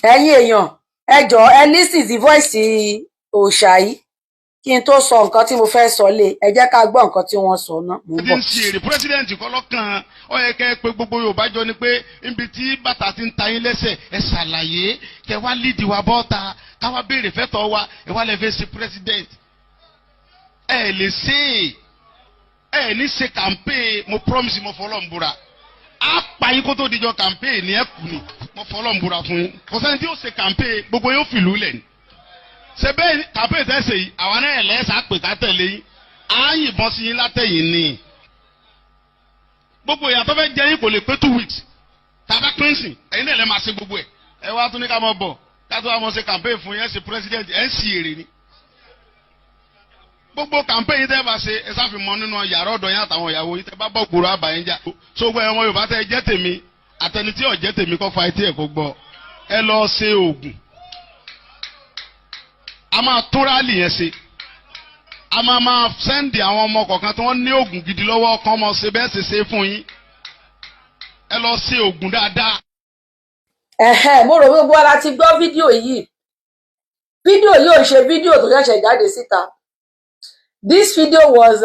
Ẹ̀yin èèyàn, ẹ jọ̀ọ́, ẹ listen sí voice òòṣà yìí kí n tó sọ nǹkan tí mo fẹ́ sọ lé. Ẹ jẹ́ ká gbọ́ nǹkan tí wọ́n sọ náà. Mò ń ti bọ̀. ń ṣe èrè president kọ́ lọ́kàn. Ó yẹ kẹ́ ẹ pé gbogbo Yorùbá jọ ni pé níbi tí bàtà ti ń ta yín lẹ́sẹ̀, ẹ ṣàlàyé, kẹ wá lídìí wa bọ́ta, káwá béèrè fẹ́tọ̀ wa. Ẹ wá lè fẹ́ ṣe president, ẹ lè ṣe é, ẹ ní ṣe campaign. Mo promise, mo fọlọ́ ń búra, á pa yín kó tó dijọ́ campaign ní ẹ kù ni. Mo fọlọ́ ń búra fún yín, kò sẹ́ni tí yóò ṣe campaign, gbogbo yóò fìlú lẹ̀ ni. Ṣe bẹ́ẹ̀ campaign tẹ́ ṣe yìí, àwa náà lẹ́sà pè ká tẹ̀lé yín, á yìnbọn sí yín látẹ̀yìn ni. Gbogbo ìyàtọ̀ fẹ́ jẹ́ yín kò lè pé 2 weeks tàbá pínsìn, ẹ̀yin náà lè máa ṣe gbogbo ẹ̀. Ẹ wá tún ní ká mọ̀ bọ̀, ká tó wá mọ̀ ṣe campaign fún yín. Ẹ̀ ṣe president, ẹ̀ ń sì èrè ni. Gbogbo campaign yìí tẹ́ bá ṣe, ẹ sáfi mọ nínú yàrá ọ̀dọ̀ yín àtàwọn ìyàwó yín. Tẹ́ bá bọ̀ gbòòrò, àbàyín jà. So gbogbo ẹ̀wọ̀n Yorùbá tẹ́ jẹ́ tèmi, àtẹni tí ò jẹ́ tèmi, kọ́ fa etí ẹ̀ kó gbọ́. Ẹ lọ ṣe oògùn, a máa tún rally yẹn ṣe. A máa máa send àwọn ọmọ kọ̀ọ̀kan tí wọ́n ní oògùn gidi lọ́wọ́ kan mọ̀ ṣe bẹ́ẹ̀ ṣe ṣe fún yín. Ẹ lọ ṣe oògùn dáadáa. Ẹ̀hẹ́n, mo rò pé gbogbo wa la ti gbọ́ fídíò yìí. Fídíò yìí ò ń ṣe fídíò tó ṣẹ̀ṣẹ̀ jáde síta. This video was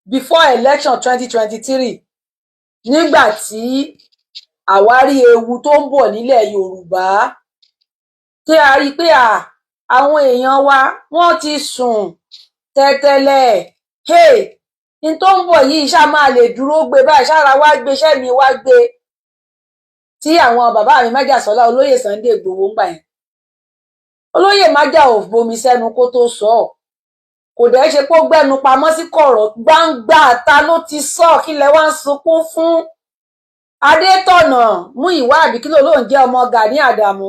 before election 2023, nígbà tí àwárí ewu tó ń bọ̀ nílẹ̀ Yorùbá, tí a rí i pé à àwọn èèyàn wa wọ́n ti sùn tẹ́tẹ́lẹ̀. Hey, n tó ń bọ̀ yìí ṣá máa lè dúró gbé báyìí, ṣára wá gbé iṣẹ́ mi wá gbé, tí àwọn bàbá mi májàsọ́lá, olóyè Sunday Igboho ń gbà yẹn. Olóyè májà ò bomi sẹ́nu kó tó sọ ọ́, kò dẹ̀ ṣe pé ó gbẹ́nu pamọ́ sí kọ̀rọ̀, gbangba ta ló ti sọ. Kí lẹ wá ń sunkún fún? Adétọ̀nà mú ìwà àbí kí ló lóun jẹ́, ọmọ Gani Àdàmú.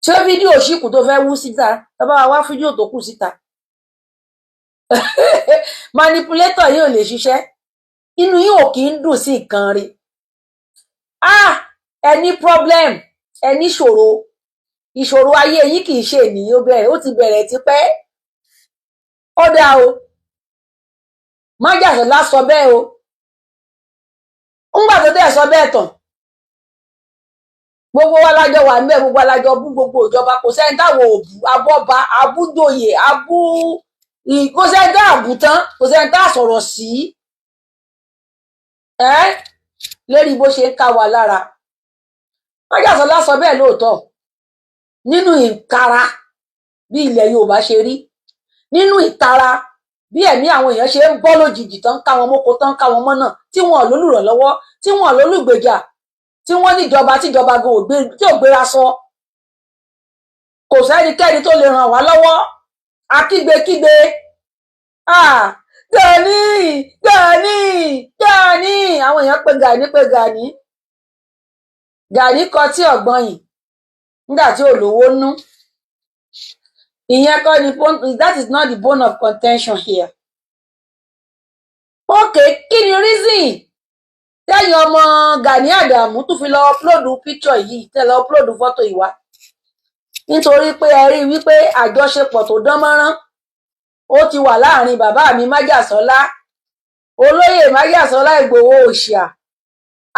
Ṣé fídíò ṣìkù tó fẹ́ wú síta? Tó bá wa wá fídíò tó kù síta, manipulator yìí ò lè ṣiṣẹ́. Inú yìí ò kì í dùn sí nǹkan rí. Ah, ẹ ní problem, ẹ ní ìṣòro. Ìṣòro ayé yín kì í ṣe ènìyàn, ó bẹ̀rẹ̀, ó ti bẹ̀rẹ̀ tipẹ́. Ó dáa o, májàsọ́lá sọ bẹ́ẹ̀ o. Ńgbà tó dẹ̀ sọ bẹ́ẹ̀ tán, gbogbo wa lájọ wà ńbẹ̀, gbogbo wa lájọ bú gbogbo ìjọba. Kò sẹ́ni táwọn ò bú, abọ́ba, abújòyè, abú, kò sẹ́ni tá àbú tán, kò sẹ́ni tá sọ̀rọ̀ sí ẹ́ lérí bó ṣe ń ká wa lára. Májàsọ́lá sọ bẹ́ẹ̀ lóòótọ́, nínú ìkara bí ilẹ̀ Yorùbá ṣe rí, nínú ìtara bí ẹ̀mí àwọn èèyàn ṣe ń bọ́ lójijì, tán ká wọn mọ́kò, tán ká wọn mọ́nà, tí wọn ò lólùrànlọ́wọ́, tí wọn ò lólùgbèjà, tí wọ́n níjọba, tíjọba gan ò gbé, tí ò gbéra sọ. Kò sẹ́nikẹ́ni tó lè ràn wá lọ́wọ́. Akígbekígbe, ah, Gani, Gani, Gani. Àwọn èèyàn pé Gani, pé Gani, Gani kọ tí ọ̀gbọ́n yìí nígbà tí ò lówó nú. Ìyẹn kọ́ ni bone, that is not the bone of contention here. Okay, kí ni reason tẹ́yìn ọmọ Gani Àdàmú tún fi lọ upload picture yìí, tẹ́ lọ upload fọ́tò yìí wá? Nítorí pé ẹ rí i wípé àjọṣepọ̀ tó dán mọ́rán ó ti wà láàrin bàbá mi májàsọ́lá, olóyè májàsọ́lá Ìgbòho Òòṣà,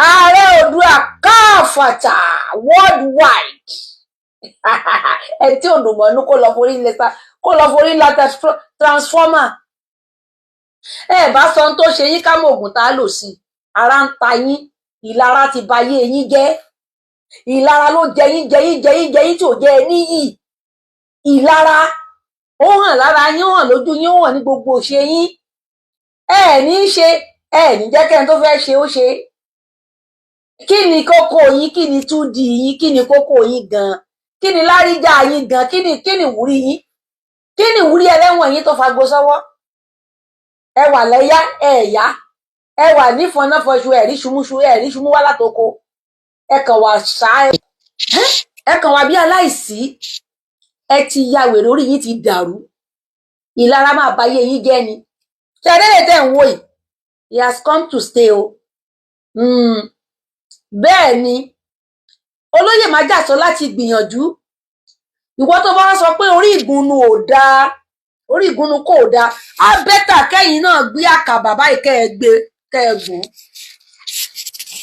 ààrẹ Oòduà káfàtà worldwide. Ẹni tí ò dùn mọ́nú, kó lọ forí lẹ́sà, kó lọ forí la transformer. Ẹ bá sọ ohun tó ṣe yín, ká mọ ògùn tá a lò sí. Ara ń ta yín, ìlara ti ba ayé yín jẹ́. Ìlara ló jẹ yín, jẹ yín, jẹ yín, jẹ yín, tí ò jẹ ẹ níyì. Ìlara ó hàn lára yín, ó hàn lójú yín, ó hàn ní gbogbo ṣe yín. Ẹ ní í ṣe, ẹ ní jẹ́ kẹ́ni tó fẹ́ ṣe ó ṣe. Kí ni kókó yín? Kí ni túdì yín? Kí ni kókó yín gan? Kí ni láríjà yín gan? Kí ni ìwúrí yín? Kí ni ìwúrí ẹlẹ́wọ̀n yín tó fagbó sọ́wọ́? Ẹ wà lẹ́yà, ẹ yá, ẹ wà nífọ̀nàfọ̀ṣù, ẹ rí ṣumúṣu, ẹ rí ṣumú wá látoko. Ẹ kàn wà ṣá, ẹ kàn wà bí aláìsí. Ẹ ti ya wèrè, orí yín ti dàrú. Ìlara máa ba ayé yín jẹ́ ni. Ṣe tẹ̀ ń wò yìí, he has come to stay o. Bẹ́ẹ̀ ni olóyè májàsọ láti gbìyànjú. Ìwọ tó bá sọ pé orí ìgúnnu ò dáa, orí ìgúnnu kò dáa, á better kẹ́yìn náà gbé àkàbà báyìí, kẹ́ ẹ gbé, kẹ́ ẹ gùn.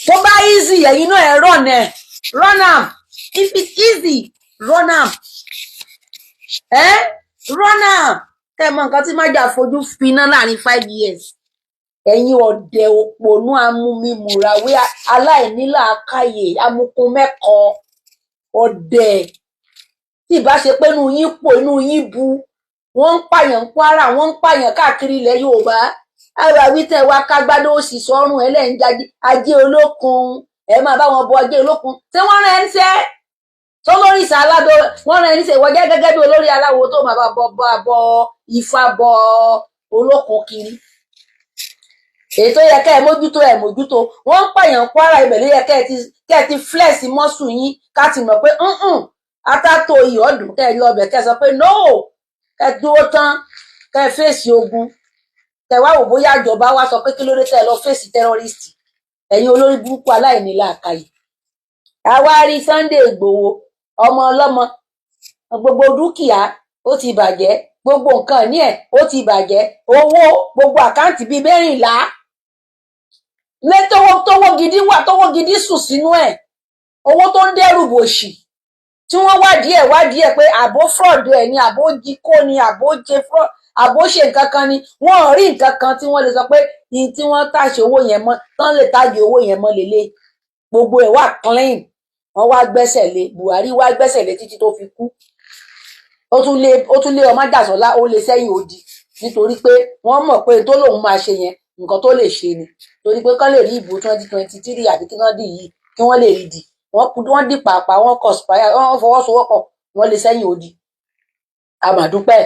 Tó bá easy, ẹ̀yin náà ẹ run, ẹ run am. If it's easy, run am, eh? Run am. Kẹ́ ẹ mọ nǹkan tí májà fojú finá láàrin 5 years. Ẹ̀yin ọ̀dẹ̀, òpònú, amúmimùràwé, aláìnílàákàyè, amukun mẹ́kọ, ọ̀dẹ̀. Tí ìbá ṣe pé inú yín pò, inú yín bu. Wọ́n ń pààyàn Kwara, wọ́n ń pààyàn káàkiri ilẹ̀ Yorùbá. Àwa wí tẹ́ wá kágbádó òsì sọ́rùn ẹlẹ́yìn ajé olókun. Ẹ máa bá wọn bọ ajé olókun tí wọ́n rán ẹ ń ṣẹ́ tó lórí ìsà aládó. Wọ́n rán ẹ níṣẹ́? Ìwọ jẹ́ gẹ́gẹ́ bí olórí aláwo tó máa bá bọ bọ bọ ifá, bọ olókun kiri. Èyí tó yẹ kẹ́ ẹ mójútó, ẹ mójútó. Wọ́n ń pààyàn Kwara, ibẹ̀ ló yẹ kẹ́ ẹ ti flex muscle yín, ká ti mọ̀ pé atátó ìyọ́dún. Kẹ́ ẹ lọ bẹ̀, kẹ́ ẹ sọ pé no, kẹ́ ẹ dúró tán, kẹ́ ẹ fèsì ogun. Kẹ́ ẹ wá wò bóyá ìjọba wá sọ pé kí ló dé tẹ́ ẹ lọ fèsì terrorist. Ẹ̀yin olórí burúkú, aláìní làákàyè. Àwa rí Sunday Ìgbòho, ọmọ ọlọ́mọ, gbogbo dúkìá ó ti bàjẹ́, gbogbo nǹkan ní ẹ̀ ó ti bàjẹ́, owó, gbogbo account bíi 14 lé tówó, tówó gidi wà, tówó gidi sùn sínú ẹ̀, owó tó ń dẹ́rù bòṣì, tí wọ́n wádìí ẹ̀ pé àbó fraud ẹ̀ ni, àbó jí kó ni, àbó jẹ fraud, àbó ṣe nǹkan kan ni. Wọ́n ò rí nǹkan kan tí wọ́n lè sọ pé ní tí wọ́n tàṣe owó yẹn mọ́, tán lè tàgé owó yẹn mọ́ lélẹ̀. Gbogbo ẹ̀ wà clean. Wọ́n wá gbẹ́sẹ̀ lé. Buhari wá gbẹ́sẹ̀ lé títí tó fi kú. Ó tún lé ọmọ Jàsọ́lá, ó lé sẹ́yìn odi, nítorí pé wọ́n mọ̀ pé tó lòun máa ṣe yẹn, nǹkan tó lè ṣe ni, torí pé kán lè rí ìbò 2023 àbí kí wọ́n dì yìí, kí wọ́n lè rí dì. Wọ́n kú, wọ́n dì pàápàá, wọ́n conspire, wọ́n fọwọ́sowọ́pọ̀, wọ́n lé sẹ́yìn odi. Àmàdúpẹ́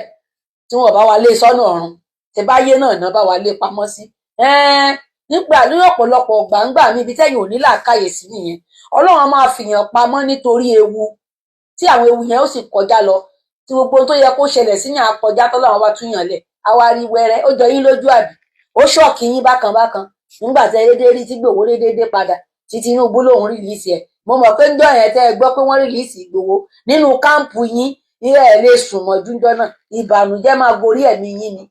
tí wọ́n bá wa lé sọ́nà ọ̀run, tí báyé náà náà bá wa lé pamọ́ sí nígbà ní ọ̀pọ̀lọpọ̀ gbàǹgbà mi. Ibi tẹ́yìn ò ní làákàyè sí nìyẹn. Ọlọ́run á máa fìyàn pamọ́ nítorí ewu, tí àwọn ewu yẹn ó sì kọjá lọ, tí gbogbo ohun tó yẹ kó ṣẹlẹ̀ síyàn á kọjá, tọ́lọ́run wá tún yàn lẹ̀, á wá rí wẹ́rẹ́. Ó jọ yín lójú àbí? Ó shock yín bákan bákan nígbà tẹ́ dédé rí tí Ìgbòho dédé padà, tí Tinubu lòun release ẹ̀. Mo mọ̀ pé ńjọ́ yẹn tẹ́ ẹ gbọ́ pé wọ́n release Ìgbòho nínú camp yín, ẹ lè sùn mọ́jú ńjọ́ náà. Ìbànújẹ́ máa gorí ẹ̀mí yín ni,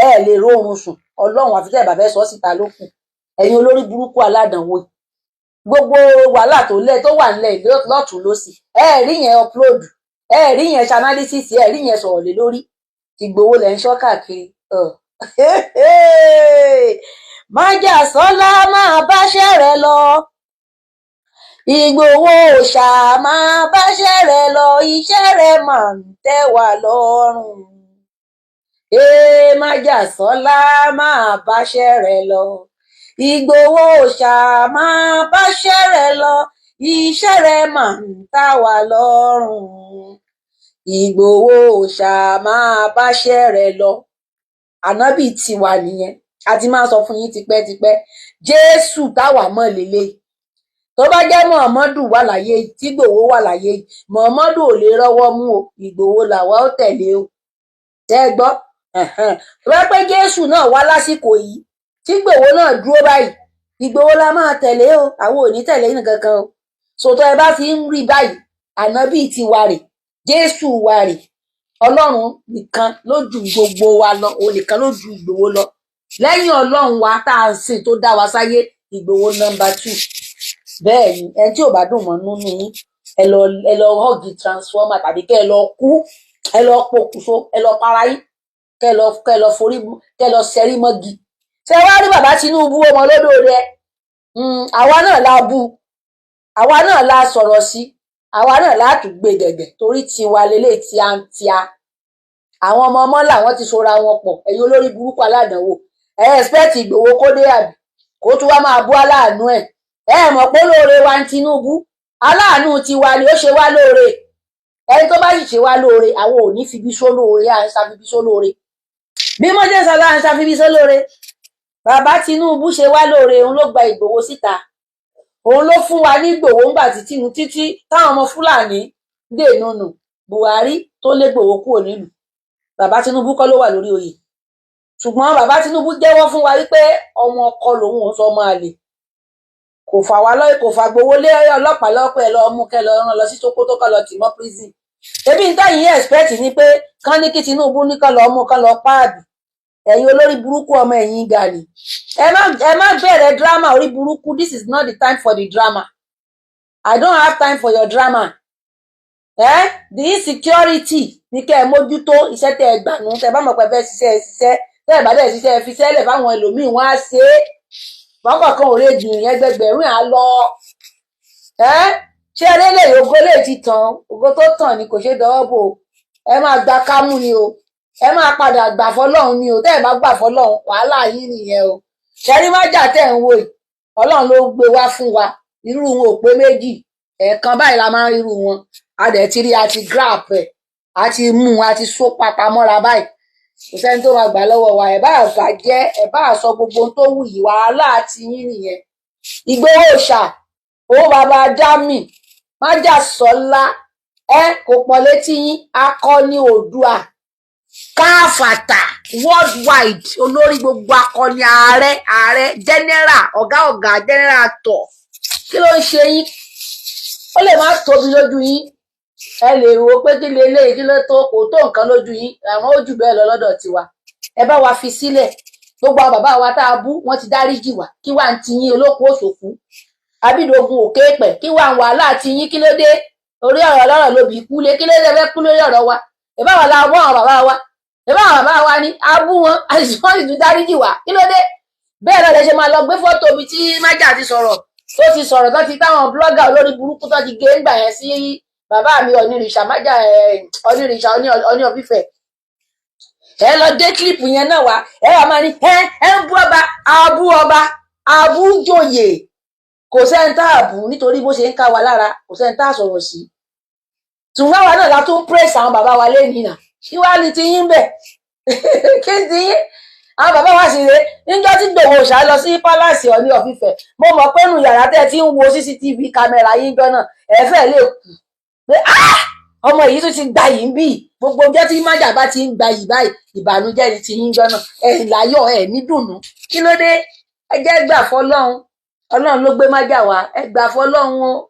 ẹ lè róorun sùn. Ọlọ́run, àfi tẹ́ ẹ bá fẹ́ sọ síta ló kù. Ẹ̀yin olórí burúkú aládànwò, gbogbo wàhálà tó lẹ tó wà nílẹ̀ lọ́tún lọ́sì, ẹ rí yẹn upload, ẹ rí yẹn ṣe analysis, ẹ rí yẹn sọ̀rọ̀ lé lórí. Ìgbòho lẹ̀ ń ṣọ́ káàkiri. Májàsọ́lá, máa báṣẹ́ rẹ lọ. Ìgbòho òòṣà, máa báṣẹ́ rẹ lọ. Iṣẹ́ rẹ máa ń tẹ́ wa lọ́rùn. Ee, Májàsọ́lá, máa báṣẹ́ rẹ lọ. Ìgbòho òòṣà, máa báṣẹ́ rẹ lọ. Iṣẹ́ rẹ máa ń tẹ́ wa lọ́rùn. Ìgbòho òòṣà, máa báṣẹ́ rẹ lọ. Ànábì tiwa nìyẹn. A ti máa sọ fún yín tipẹ́tipẹ́. Jésù táwa mọ̀ lélẹ̀, tó bá jẹ́ Muhammadu wà láyé yìí, tí Ìgbòho wà láyé yìí, Muhammadu ò lè rọ́wọ́ mú o. Ìgbòho làwa ó tẹ̀lé o. Tẹ́ ẹ gbọ́? Tó bá pẹ́ Jésù náà wá lásìkò yìí, tí Ìgbòho náà dúró báyìí, Ìgbòho la máa tẹ̀lé o. Àwọn ò ní tẹ̀lé nǹkan kan o. Sòtọ́ ẹ bá ti ń rí báyìí, ànábì tiwa rè, Jésù wa rè. Ọlọ́run nìkan ló ju gbogbo wa lọ, òun nìkan ló ju Ìgbòho lọ. Lẹ́yìn Ọlọ́run wa tá à ń sìn tó dá wa sáyé, Ìgbòho number two. Bẹ́ẹ̀ ni. Ẹni tí ò bá dùn mọ́ nínú yín, ẹ lọ hug transformer, tàbí kẹ́ ẹ lọ kú, ẹ lọ pokùnso, ẹ lọ para yín, kẹ́ ẹ lọ forí, kẹ́ ẹ lọ sẹ́rí mọ́gi. Ṣé wàá rí bàbá Tinubu, ọmọ lódò rẹ? Àwa náà la bú, àwa náà la sọ̀rọ̀ sí, àwa náà látún gbé gẹ̀gẹ̀, torí tiwa lélẹ̀ tí a ń tíá. Àwọn ọmọ ọmọ làwọn ti sora wọn pọ̀. Ẹ̀yin olórí burúkú aládàánwò, ẹ expect Ìgbòho kó dé àbí kó tún wá máa bú aláàánú ẹ̀? Ẹ mọ̀ pé lóore wa ń Tinubu, aláàánú tiwa ni. Ó ṣe wá lóore. Ẹni tó bá sì ṣe wá lóore, àwọn ò ní fibi sólóore, à ń ṣàfibi sólóore. Bí mo ṣe ń sọ láà ń ṣàfibi sólóore. Bàbá Tinubu ṣe wá lóore. Òun ló gba Ìgbòho síta, òun ló fún wa ní Ìgbòho ńgbà títí títí táwọn ọmọ Fúlàní dè nùnù. Buhari tó lé Ìgbòho kúrò nílùú, bàbá Tinubu kọ́ ló wà lórí oyè. Ṣùgbọ́n bàbá Tinubu jẹ́wọ́ fún wa wípé ọmọ ọkọ lòun, òun sọ ọmọ àlè. Kò fà wá lọ, kò fà gbowó lé ọlọ́pàá lọ́pẹ́ ẹ lọ mú, kẹ lọ rán lọ sí Sokoto, kọ lọ tì mọ́ prison. Ebi ń tẹ̀yìn expect ni pé kán ní kí Tinubu ní kán lọ mú, kán lọ páàdì. Ẹ̀yin olórí burúkú, ọmọ ẹ̀yìn Gani, ẹ má bẹ̀rẹ̀ drama orí burúkú. This is not the time for the drama. I don't have time for your drama. Ẹ the insecurity ní kẹ́ ẹ mójútó. Iṣẹ́ tẹ́ ẹ gbà nù, tẹ́ ẹ bá mọ̀ pé ẹ fẹ́ ṣiṣẹ́, ẹ ṣiṣẹ́. Tẹ́ ẹ bá dẹ̀ ṣiṣẹ́, ẹ fi sẹ́lẹ̀ fáwọn ẹlòmíì, wọ́n á ṣe é. Wọ́n kọ̀ọ̀kan ò lè jù yẹn gbẹgbẹ̀rún à lọ. Ẹ ṣé eré ògo lè ti tàn, ògo tó tàn ni kò ṣeé dọwọ́ bò. Ẹ máa gba kámú ni o, ẹ máa padà gbà fọlọ́run ni o. Tẹ́ ẹ bá gbà fọlọ́run, wàhálà yín nìyẹn o. Ṣẹ́rí májà tẹ́ ń wò yìí, Ọlọ́run ló gbé wá fún wa. Irú wọn ò pé méjì, ẹ̀ẹ̀kan báyìí la máa ń rírú wọn. A dẹ̀ ti rí, a ti grab ẹ̀, a ti mú un, a ti só papà mọ́ra báyìí. Kò sẹ́ni tó máa gbà lọ́wọ́ wa. Ẹ̀ bá bàjẹ́, ẹ̀ bá sọ gbogbo ohun tó wù yìí, wàhálà ti yín nìyẹn. Ìgbòho ṣà, owó bàbá dámì, májàsọ́lá, ẹ kò pọ̀ létí yín. Akọni Oòduà káfàtà worldwide, olórí gbogbo akọni, ààrẹ, ààrẹ general, ọ̀gá, ọ̀gá general tọ̀. Kí ló ń ṣe yín? Ó lè má tóbi lójú yín. Ẹ lè rò pé kí lè léyìí, kí ló tó, kò tó nǹkan lójú yín, àwọn ó jù bẹ́ẹ̀ lọ lọ́dọ̀ tiwa. Ẹ bá wa fi sílẹ̀. Gbogbo àwọn bàbá wa tá a bú, wọ́n ti dáríjì wá. Kí wàá ń ti yín, olóko òṣòkú abídógun òkè pẹ̀? Kí wàá ń wàhálà ti yín? Kí ló dé? Orí ọ̀rọ̀ ọlọ́rọ̀ lóbi kú lé. Kí ló dé fẹ́ kú lórí ọ̀rọ̀ wa? Ìbá wa la bọ́ àwọn bàbá wa, ìbá àwọn bàbá wa ni a bú wọn, àìsàn sì tún dáríjì wá. Kí ló dé? Bẹ́ẹ̀ náà lè ṣe máa lọ gbé fọ́tò ibi tí májà ti sọ̀rọ̀, tó ti sọ̀rọ̀, tó ti táwọn blogger olórí burúkú tó ti gé ńgbà yẹn sí bàbá mi Ọ̀nìrìṣà májà, Ọ̀nìrìṣà Ọ̀ní ọ̀fífẹ́. Ẹ lọ dé clip yẹn náà wá, ẹ wà máa ní ẹ ń bú ọba, abú ọba, abú jòyè. Kò sẹ́ni tá a bù nítorí bó ṣe ń ká wa lára, kò sẹ́ni tá a sọ̀rọ̀ sí. Tùmọ̀ àwa náà la tún praise àwọn bàbá wa lẹ́yìn náà. Kí wàá ní ti yín bẹ̀? Kí ni ti yín? Àwọn bàbá wa sì rè. Níjọ́ tí Ìgbòho ṣá lọ sí palace Ọọ̀ni of Ifẹ̀, mo mọ̀ pé nù yàrá tẹ́ ẹ ti ń wo CCTV camera yín jọ náà, ẹ fẹ́ lè kú pé ọmọ yìí tún ti gba yìí ń bì. Gbogbo ọjọ́ tí májà bá ti ń gba yìí báyìí, ìbànújẹ́ ni ti yín jọ náà. Ẹ láyọ̀, ẹ ní dùnnú. Kí ló dé? Ẹ jẹ́ gbà fọ́lọ́run. Ọlọ́run ló gbé májà wá, ẹ gbà fọ́lọ́run o.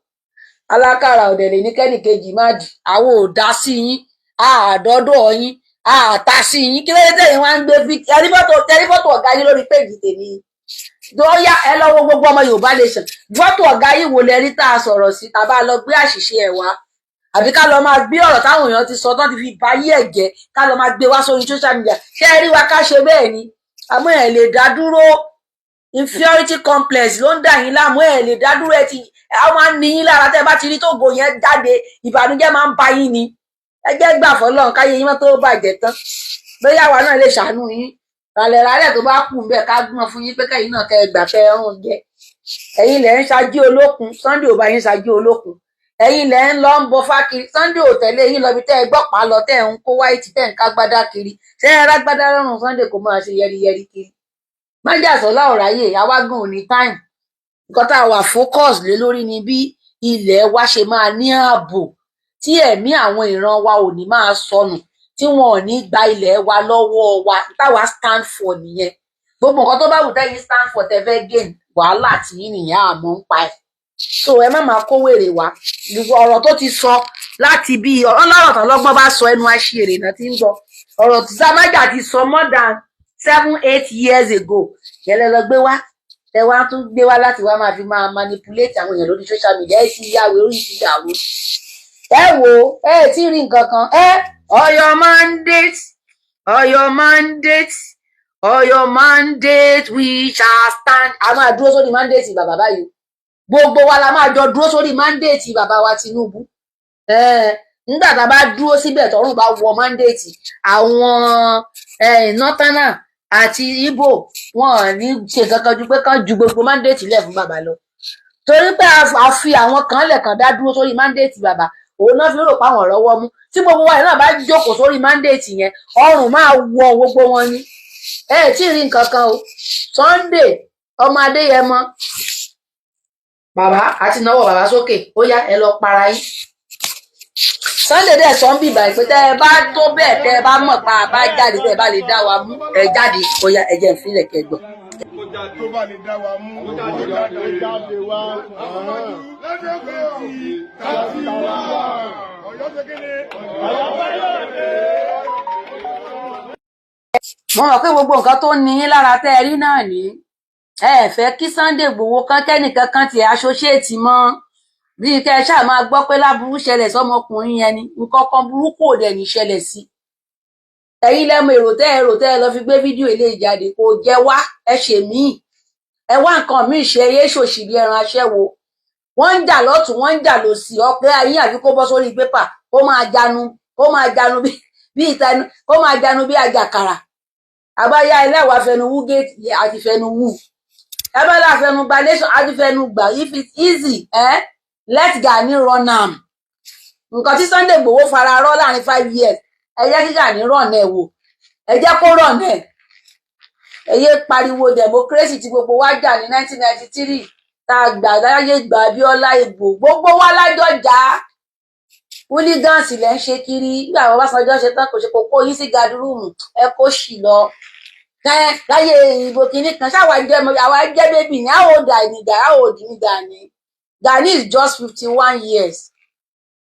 Alákàrà ọ̀dẹ̀ lè ní kẹ́nìkejì má dì. Àwọn ò dá sí yín, àádọ́dọ̀ yín, àtà sí yín. Kí ló dé tẹ̀yìn wá ń gbé fi tẹlifọ́tò ọ̀gá yín lórí péjì tèmi? Dọ́yà, ẹ lọ́wọ́ gbogbo ọmọ Yorùbá nation, fọ́tò ọ̀gá yín wò lẹ́rí tá a sọ̀rọ̀ sí? Tàbá lọ gbé àṣìṣe ẹ̀ wá, àbí ká lọ máa gbé ọ̀rọ̀ táwọn èèyàn ti sọ tán ti fi báyé ẹ̀ jẹ́, ká lọ máa gbé wá sórí social media? Ṣé ẹ rí wa ká ṣe bẹ́ẹ̀ ni? Àmọ́ ẹ̀ lè dá dúró. Inferiority complex ló ń dà yín láàmú. Ẹ̀ lè dá dúró. Ẹ ti ẹ máa ń ní yín lára. Tẹ́ ẹ bá ti rí tógo yẹn jáde, ìbànújẹ́ máa ń bá yín ni. Ẹ jẹ́ gbà fọ́lọ́run, káyé yín mọ́ tó bàjẹ́ tán. Bóyá àwa náà lè ṣàánú yín ràlẹ̀ ràlẹ̀ tó bá kù ń bẹ̀, ká gbọ́n fún yín pé kẹ́yìn náà kẹ́ ẹ gbà kẹ́ ẹ rún jẹ. Ẹ̀yin lẹ̀ ń ṣáájú olókun, Sunday ò bá yín ṣáájú olókun. Ẹ̀yin lẹ̀ ń lọ ń bọ fákiri, Sunday ò tẹ̀lé yín lọ bí tẹ́ ẹ gbọ́pàá lọ, tẹ́ ẹ ń kó wáìtì, tẹ́ ẹ ń kágbádá kiri. Ṣé ẹ rágbádá lọ́rùn Sunday kò máa ṣe yẹriyẹri kiri? Májàsọ́lá ò ráyè, àwa gan ò ní time. Nǹkan tá a wà focus lé lórí ni bí ilẹ̀ wa ṣe máa ní ààbò, tí ẹ̀mí àwọn ìran wa ò ní máa sọnù, tí wọn ò ní gba ilẹ̀ wa lọ́wọ́ wa. Táwa stand for nìyẹn. Gbogbo nǹkan tó bá wù tẹ́yìn stand for, tẹ́ fẹ́ gain, wàhálà tí yín nìyẹn, àmọ́ ń pa ẹ̀. So ẹ má máa kó wèrè wá. Ọ̀rọ̀ tó ti sọ láti bí ọlọ́rọ̀ tán lọ́gbọ́n bá sọ, ẹnu aṣèrè náà ti ń gbọ́. Ọ̀rọ̀ tí Samaja ti sọ more than 7, 8 years ago yẹlẹ lọ gbé wá, ẹ wá tún gbé wá láti wá máa fi máa manipulate àwọn èèyàn lórí social media. Ẹ ti yáwé, orí ti dàrú. Ẹ wò ẹ tí rí nǹkan kan. Ẹ Ọ̀yọ́ mandate, Ọ̀yọ́ mandate, Ọ̀yọ́ mandate, we shall stand. A máa dúró sórí mandate bàbá báyìí. Gbogbo wa la máa jọ dúró sórí mandate bàbá wa Tinubu. Nígbà tá a bá dúró síbẹ̀, tọ́rùn bá wọ mandate, àwọn northerner àti Igbo wọn ò ní ṣe kankan ju pé kán ju gbogbo mandate lẹ̀ fún bàbá lọ, torí pé a fi àwọn kan lẹ̀kan dá dúró sórí mandate bàbá. Òun náà fi rò pé àwọn rọ́wọ́ mú. Tí gbogbo wa náà bá jókòó sórí mandate yẹn, ọrùn máa wọ gbogbo wọn ni. Ẹ ẹ tí ì rí nǹkan kan o. Sunday ọmọ Adéyẹmọ, bàbá àti náwó bàbá sókè, ó yá, ẹ lọ para yín. Sunday dẹ̀ sọ ń bìbà pé tẹ́ ẹ bá tó bẹ́ẹ̀, tẹ́ ẹ bá mọ̀ pa àbá jáde, tẹ́ ẹ bá lè dá wa mú, ẹ jáde. Ó yá, ẹ jẹ́ n fílẹ̀ kẹ́ gbọ́. Tó bá lè dá wa mú, ó jáde wá. 2031. Ọ̀yọ́ ṣe kí ni? Ọ̀yọ́ fẹ́lẹ́. Mo mọ̀ pé gbogbo nǹkan tó ní yín lára tẹ́ ẹ rí náà ní ẹ fẹ́ kí Sunday Igboho kan kẹ́nìkan kan tiẹ̀ associate mọ́. Bíi kẹ́ ẹ ṣáà máa gbọ́ pé láburú ṣẹlẹ̀ sọmọkùnrin yẹn ni, nǹkan kan burúkú ò dẹ̀ ní ṣẹlẹ̀ sí. Ẹ̀yin lẹ́mọ èrò tẹ́ ẹ rò tẹ́ ẹ lọ fi gbé fídíò eléyìí jáde. Kò jẹ́ wá, ẹ ṣe míì, ẹ wá nǹkan míì ṣe. Yé ṣòṣì bí ẹran aṣẹ́wó. Wọ́n ń jà lọ́tún, wọ́n ń jà lòsì, ọ̀pẹ ayé àbí kó bọ́ sórí pépà, kó máa janu, kó máa janu bí ìtẹnu, kó máa janu bí àjàkàrà. Àbáyá ẹlẹ́wàá fẹnu wú géètì àti fẹnu wú ẹbẹ́lá fẹnu gba nation àti fẹnu gbà. If it's easy, eh? Let Gani run am. Nǹkan tí Sunday Igboho fara rọ́ láàrin 5 years, ẹ jẹ́ kí Gani run ẹ̀ wò, ẹ jẹ́ kó run ẹ̀. Ẹ yé pariwo democracy tí gbogbo wa jà ní 1993 tá a gbà láyé gbà Abíọ́lá ìbò, gbogbo wa lájọ jà á. Hooligans lẹ ń ṣe kiri. Nígbà Ọbásanjọ́ ṣe tán, kò ṣe kó kó yín sí guard room, ẹ kó sì lọ láyé ìbò kìíní kan. Ṣáwa jẹ, àwa jẹ baby ní. How old are ni? How old ni Gani? Gani is just 51 years.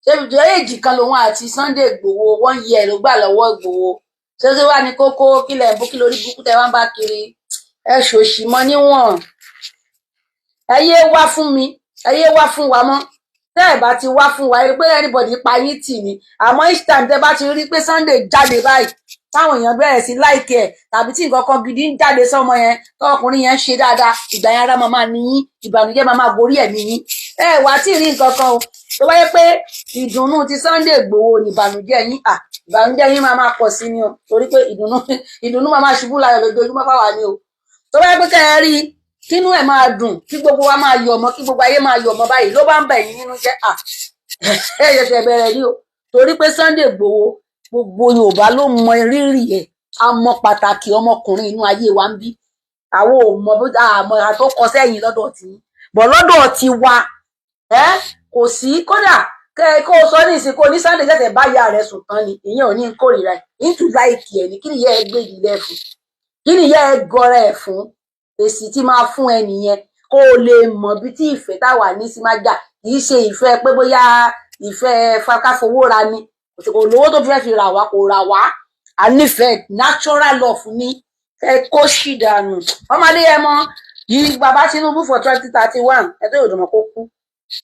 Ṣé fifty age kan lòun àti Sunday Igboho? One year ló gbà lọ́wọ́ Igboho. Ṣé kí wàá ní kókó kílẹ̀ ń bú kí lórí burúkú tẹ wá ń bá kiri? Ẹ ṣòṣì mọ níwọ̀n. Ẹ yé wá fún mi, ẹ yé wá fún wa mọ́. Tẹ́ ẹ bá ti wá fún wa, ẹ rí pé anybody pa yín tì ní. Àmọ́ each time tẹ́ bá ti rí pé Sunday jáde báyìí, táwọn èèyàn bẹ̀rẹ̀ sí like ẹ̀, tàbí tí nǹkan kan gidi ń jáde sọ́mọ yẹn, tọkùnrin yẹn ń ṣe dáadáa, ìgbà yẹn ara máa máa ní yín, ìbànújẹ́ máa máa gorí ẹ̀mí yín. Ẹ wá tí ì rí nǹkan kan o. Tó bá yẹ pé ìdùnnú ti Sunday Igboho ní ìbànújẹ́ yín, à ìbànújẹ́ yín máa máa pọ̀ sí ni o, torí pé ìdùnnú, ìdùnnú máa máa ṣubú láyọ̀ lójoojúmọ́ fáwa ni o. Tó bá yẹ pé kẹ́ ẹ rí kínú ẹ̀ máa dùn, kí gbogbo wa máa yọ̀ mọ́, kí gbogbo ayé máa yọ̀ mọ́ báyìí ló bá ń bẹ̀ yín nínú jẹ́, à ẹ ṣẹ̀ṣẹ̀ bẹ̀rẹ̀ ni o, torí pé Sunday Igboho, gbogbo Yorùbá ló mọ rírì ẹ̀. A mọ pàtàkì ọmọkùnrin inú ayé wa ń bí. Àwọn ò mọ bó àmọ́ àtọkọ sẹ́yìn lọ́dọ̀ tí bọ̀ lọ́dọ̀ ti wa ẹ kò sí. Kódà kẹ kó o sọ ní ìsìnkú ní Sunday ṣẹ̀ṣẹ̀ bá ìyá rẹ̀ sùn tán ni, ìyẹn ò ní kórìíra ẹ̀ into like ẹ̀ ní. Kí ni ìyá ẹ gbé ìdílé fún? Kí ni ìyá ẹ gọrẹ ẹ fún? Èsì tí máa fún ẹ nìyẹn, kó o lè mọ bí tí ìfẹ́ táwa ní sí máa jà. Kì í ṣe ìfẹ́ pé bóyá ìfẹ́ káfowó ra ni. Kò lówó tó fẹ́ fi rà wá, kò rà wá. A nífẹ̀ẹ́, natural love ní. Ẹ kó ṣì dànù. Ọmọdé ẹ mọ yìí, bàbá Tinubu for 2031, ẹ tó yóò dùnmọ̀ kó kú.